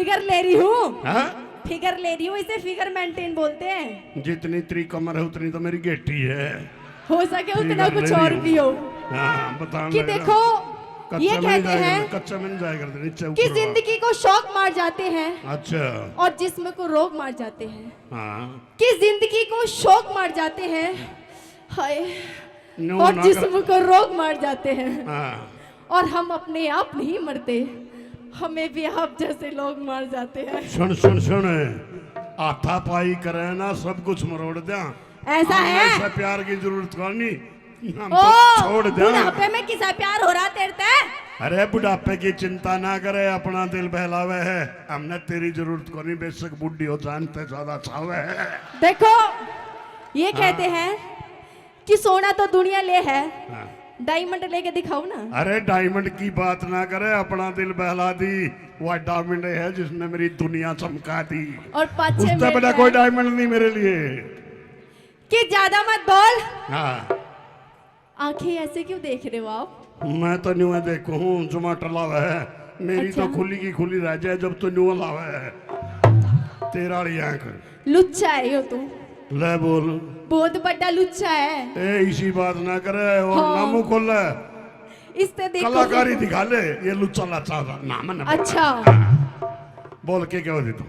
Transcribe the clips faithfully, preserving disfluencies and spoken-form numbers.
फिगर ले रही हूँ। हाँ? फिगर ले रही हूँ, इसे फिगर मेंटेन बोलते हैं। जितनी तेरी कमर है, उतनी तो मेरी गेटी है। हो सके उतना कुछ और भी हो। हाँ, बताना कि देखो, ये कहते हैं, कच्चा में नहीं जाया करते, नीचे कि ऊपर जिंदगी को शौक मार जाते हैं। अच्छा। और जिस्म को रोग मार जाते हैं। हाँ। कि जिंदगी को शौक मार जाते हैं। हाय। और जिस्म को रोग मार जाते हैं। हाँ। और हम अपने आप नहीं मरते, हमें भी आप जैसे लोग मार जाते हैं। सुन, सुन, सुन, हाथापाई करे ना, सब कुछ मरोड़ द्या। ऐसा है? ऐसा प्यार की जरूरत कोनी, हम तो छोड़ द्या। बुढ़ापे में किसा प्यार हो रहा तेरे ते? अरे, बुढ़ापे की चिंता ना करे, अपना दिल बहलावे है। हमने तेरी जरूरत कोनी, बेशक बूढ़ी हो, जान ते ज्यादा चावे है। देखो, ये कहते हैं कि सोना तो दुनिया ले है, हाँ। डायमंड लेके दिखाओ ना। अरे, डायमंड की बात ना करे, अपना दिल बहला दी। वह डायमंड है जिसने मेरी दुनिया चमका दी। और पाछे उससे बड़ा कोई डायमंड नहीं मेरे लिए। कि ज्यादा मत बोल। हाँ। आंखें ऐसे क्यों देख रहे हो आप? मैं तो न्यू देखू हूँ, जुमा टला है। मेरी तो खुली की खुली रह जाए जब तो न्यू लावे है। तेरा वाली आंख। लुच्चा है यो तू। ले बोल। बहुत बड़ा लुच्चा है। ए, इसी बात ना करे और हाँ। ना मुंह खोले। इससे देखो। कलाकारी दिखा ले, ये लुच्चा लाचा नाम है ना। अच्छा। बोल के क्या होती तू?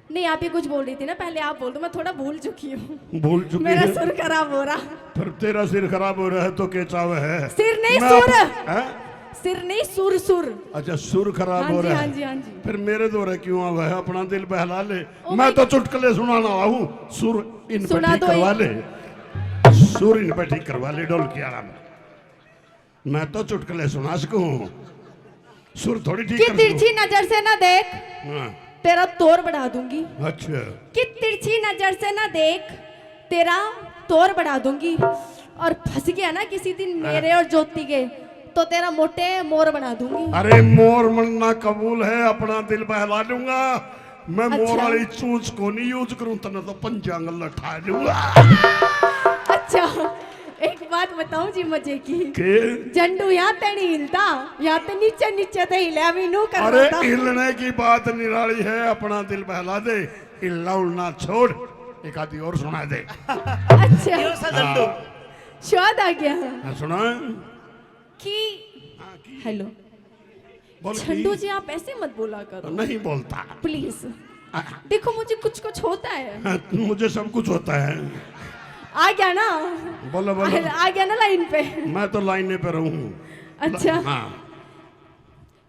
नहीं, आप ही कुछ बोल रही थी ना, पहले आप बोल दो, मैं थोड़ा भूल चुकी हूँ। भूल चुकी मेरा है? सिर खराब हो रहा। फिर तेरा सिर खराब हो रहा है तो के चावे है? सिर नहीं, मैं सुर। हैं? सिर नहीं, सुर, सुर। अच्छा, सुर खराब हाँ हो जी, रहा हाँ है। जी, हाँ जी। फिर मेरे दौरे क्यों आवा है? अपना दिल बहला ले। ओ मैं भाई। तो चुटकुले सुनाना आवा हूँ, सुर इन पे सुना ठीक दो करवा एक। ले, सुर इन पे ठीक करवा ले, ढोलकी आला में। मैं तो चुटकुले सुना सकूं, सुर थोड़ी ठीक कि कर सकूं। तिरछी नजर से ना देख, हाँ। तेरा तोर बढ़ा दूंगी। अच्छा। कि तिरछी नजर से ना देख, तेरा तोर बढ़ा दूंगी। और फंस गया ना किसी दिन हाँ। मेरे और ज्योति के, तो तेरा मोटे मोर बना दूंगी। अरे, मोर बनना कबूल है, अपना दिल बहला लूंगा। मैं मोर अच्छा। वाली चूंच को नहीं यूज करूं, तने तो पंजा आंगल लठा दूंगा। अच्छा, एक बात बताऊं जी मजे की। के? झंडू यहाँ ते नहीं हिलता, यहाँ ते नीचे नीचे ते हिला भी नू कर अरे, देता। हिलने की बात निराली है, अपना दिल बहला दे, हिलना उलना छोड़, एक आधी और सुना दे। अच्छा। यो सा झंडू। हाँ। स्वाद आ गया। हाँ, सुना। कि हाँ, कि हेलो। बोल झंडू की? जी, आप ऐसे मत बोला करो। नहीं बोलता। प्लीज। हाँ। देखो, मुझे कुछ कुछ होता है। हाँ, मुझे सब कुछ होता है। आ गया ना? बोलो, बोलो। आ, आ गया ना लाइन पे? मैं तो लाइन पे रहूं। अच्छा। हाँ।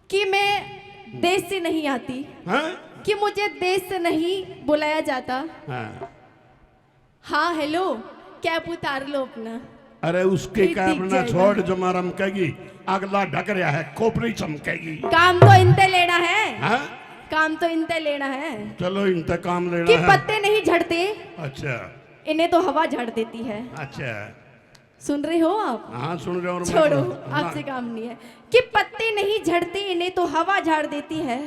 कि मैं देश से नहीं आती। हाँ? कि मुझे देश से नहीं बुलाया जाता। हाँ। हाँ, हेलो, कैप उतार लो अपना। अरे, उसके कैप ना छोड़, जमा रमकेगी, अगला ढक रहा है, खोपड़ी चमकेगी। काम तो इनते लेना है। हाँ? काम तो इनते लेना है। चलो, इनते काम लेना कि है। पत्ते नहीं झड़ते। अच्छा। इन्हें तो हवा झाड़ देती है। अच्छा। सुन रहे हो आप? हाँ, सुन रहे हो। और मैं छोड़ो, हाँ। आपसे काम नहीं है। कि पत्ते नहीं झड़ते, इन्हें तो हवा झाड़ देती है,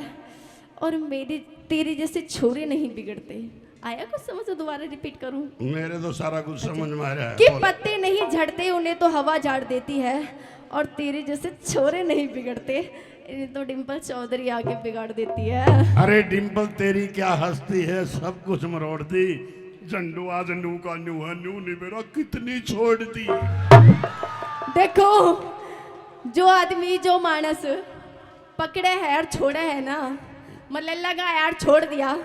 और मेरे, तेरे जैसे छोरे नहीं बिगड़ते। आया कुछ समझ? तो दोबारा रिपीट करूं? मेरे तो सारा कुछ अच्छा। समझ में आ रहा है। कि बोल। पत्ते नहीं झड़ते, उन्हें तो हवा झाड़ देती है, और तेरे जैसे छोरे नहीं बिगड़ते, इन्हें तो डिम्पल चौधरी आके बिगाड़ देती है। अरे डिम्पल, तेरी क्या हस्ती है, सब कुछ मरोड़ दी। झंडू आज नू का नू है, नू नहीं मेरा, कितनी छोड़ दी। देखो, जो आदमी, जो मानस पकड़े है और छोड़े है ना, मलल्ला का यार छोड़ दिया,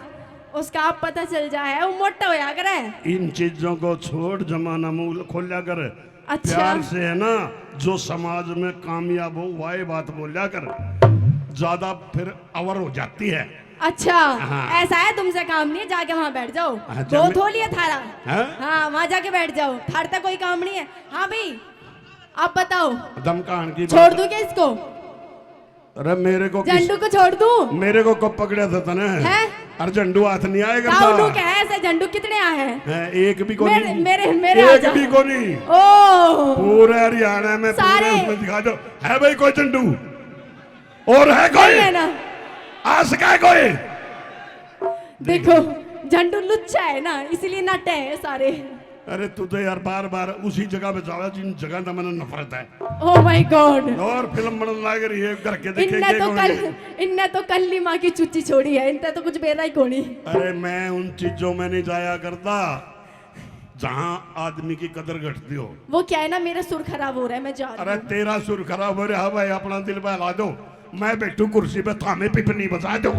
उसका आप पता चल जाए, वो मोटा होया करे। इन चीजों को छोड़, जमाना मुंह खोल्या कर। अच्छा। प्यार से है ना, जो समाज में कामयाब हो, वही बात बोल्या कर, ज्यादा फिर अवर हो जाती है। अच्छा, हाँ। ऐसा है, तुमसे काम नहीं है, जाके वहाँ बैठ जाओ। अच्छा, बहुत मैं हो लिया थारा। हाँ? हाँ, वहाँ जाके बैठ जाओ, थारे तक कोई काम नहीं है। हाँ भाई, आप बताओ, धमकान की छोड़ बात। दूं क्या इसको? अरे मेरे को किस झंडू को छोड़ दूं? मेरे को कब पकड़ा था तने? हैं? अरे झंडू हाथ नहीं आएगा। ताऊ नु कहे ऐसे झंडू कितने आ हैं? हैं, एक भी कोनी। मेरे, मेरे, मेरे एक आजा। भी कोनी। ओ। पूरे हरियाणा में, सारे। पूरे उसमें दिखा दो, है भाई कोई झंडू? और है कोई? नहीं है ना। आ सका है कोई? देखो, झंडू लुच्चा है ना, इसलिए नटे हैं सारे। अरे तू तो यार बार बार उसी जगह पे जावे जिन जगह का मैंने नफरत है। Oh my God. और फिल्म बनने लग रही है, घर के देखे इनने के तो कौन कल है? इनने तो कल ही माँ की चुच्ची छोड़ी है, इनते तो कुछ बेरा ही कोनी। अरे मैं उन चीजों में नहीं जाया करता जहां आदमी की कदर घटती हो। वो क्या है ना, मेरा सुर खराब हो रहा है, मैं जा रही अरे हूँ। तेरा सुर खराब हो रहा है भाई, अपना दिल बहला दो, मैं बैठू कुर्सी पे, थामे पिपनी बजा दो।